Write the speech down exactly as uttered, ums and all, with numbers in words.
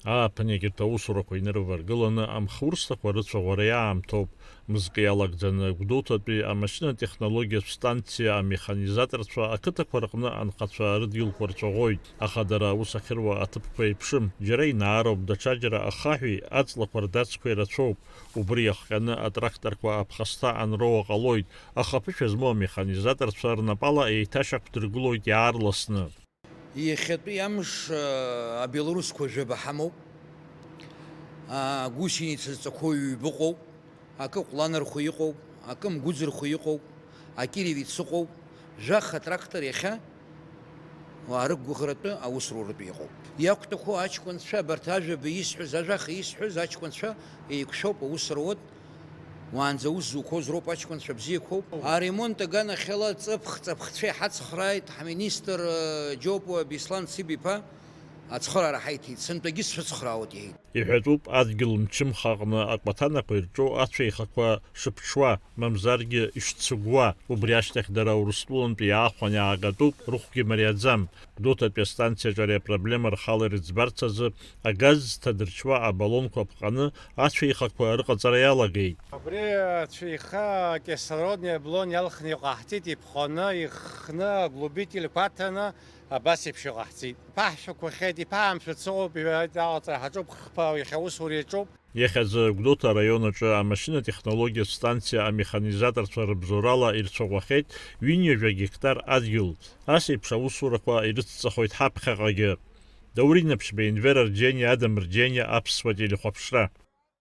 Ааԥын егьырҭ аусурақәа инырываргыланы амхурсҭақәа рыцәаӷәара иаамҭоуп. Мызкы иалагӡаны Гәдоуҭатәи амашьынатә технологиатә станциа амеханизаторцәа ақыҭақәа рҟны анхацәа рыдгьылқәа рцәаӷәоит, аха дара аус ахьыруа аҭыԥқәа еиԥшым, џьара инаароуп, даҽаџьара ахаҳәи аҵлақәа рдацқәеи рацәоуп. Убри иахҟьаны атракторқәа аԥхасҭа анроуа ҟалоит, аха аԥышәа змоу амеханизаторцәа рнапала еиҭашьақәдыргылоит иаарласны. Иахьатәи амш, а, абелорусқәа жәаба ҳамоуп. А, гусеница зҵақәоу ҩба ыҟоуп, акы ҟәланырхәа иҟоуп, акы мгәыӡырхәа иҟоуп, акиривец ыҟоуп, жәаха трактор иахьа уаа рықәгәыӷратәы аус руратәы иҟоуп. Иақәтәақәоу аҷкәынцәа, абарҭ ажәаба исҳәаз, ажәаха исҳәаз аҷкәынцәа еиқәшәоуп, аус руеит. Уаанӡа аус зуқәоз роуп аҷкәынцәа бзиақәоуп. Аремонт аганахьала ҵыԥх, ҵыԥхцәа иҳацхрааит ҳминистр, э, Џьопуа Беслан Цыбиԥа, ацхыраара ҳаиҭеит, сынтәагьы сшәыцхраауеит, иҳәеит. Иҳәатәуп, адгьыл мчымха аҟны акәаҭанақәа ирҿоу ацәеихақәа шыԥҽуа, мамзаргьы ишцыгәуа, убри ашьҭахь дара Урыстәылантәи иаахәан иаагатәуп, рыхәгьы мариаӡам. Гәдоуҭатәи астанциаҿы ари апроблема рхала ирыӡбарц азы агаз зҭадырчуа абаллонқәа ԥҟаны ацәеихақәа рыҟаҵара иалагеит. Абри ацәеиха акислородни аблон иалхны иҟаҳҵеит, иԥҟаны, ихны, аглубительқәа аҭаны, абас еиԥш иҟаҳҵеит. Иԥаҳшәақәахьеит, иԥаамшәац ыҟоуп, иҳәеит, аҟаҵара ҳаҿуп, хԥа иахьа аусура иаҿуп. Иахьазы Гәдоуҭа араион аҿы амашьынатә технологиатә станциа амеханизаторцәа рыбзоурала ирцәаӷәахьеит ҩынҩажәа гектар адгьыл. Ас еиԥш аусурақәа ирыцҵахоит ҳаԥхьаҟагьы. Даур Инаԥшьба, Енвер Арџьениа, Адам Рџьениа, Аԥсуа телехәаԥшра.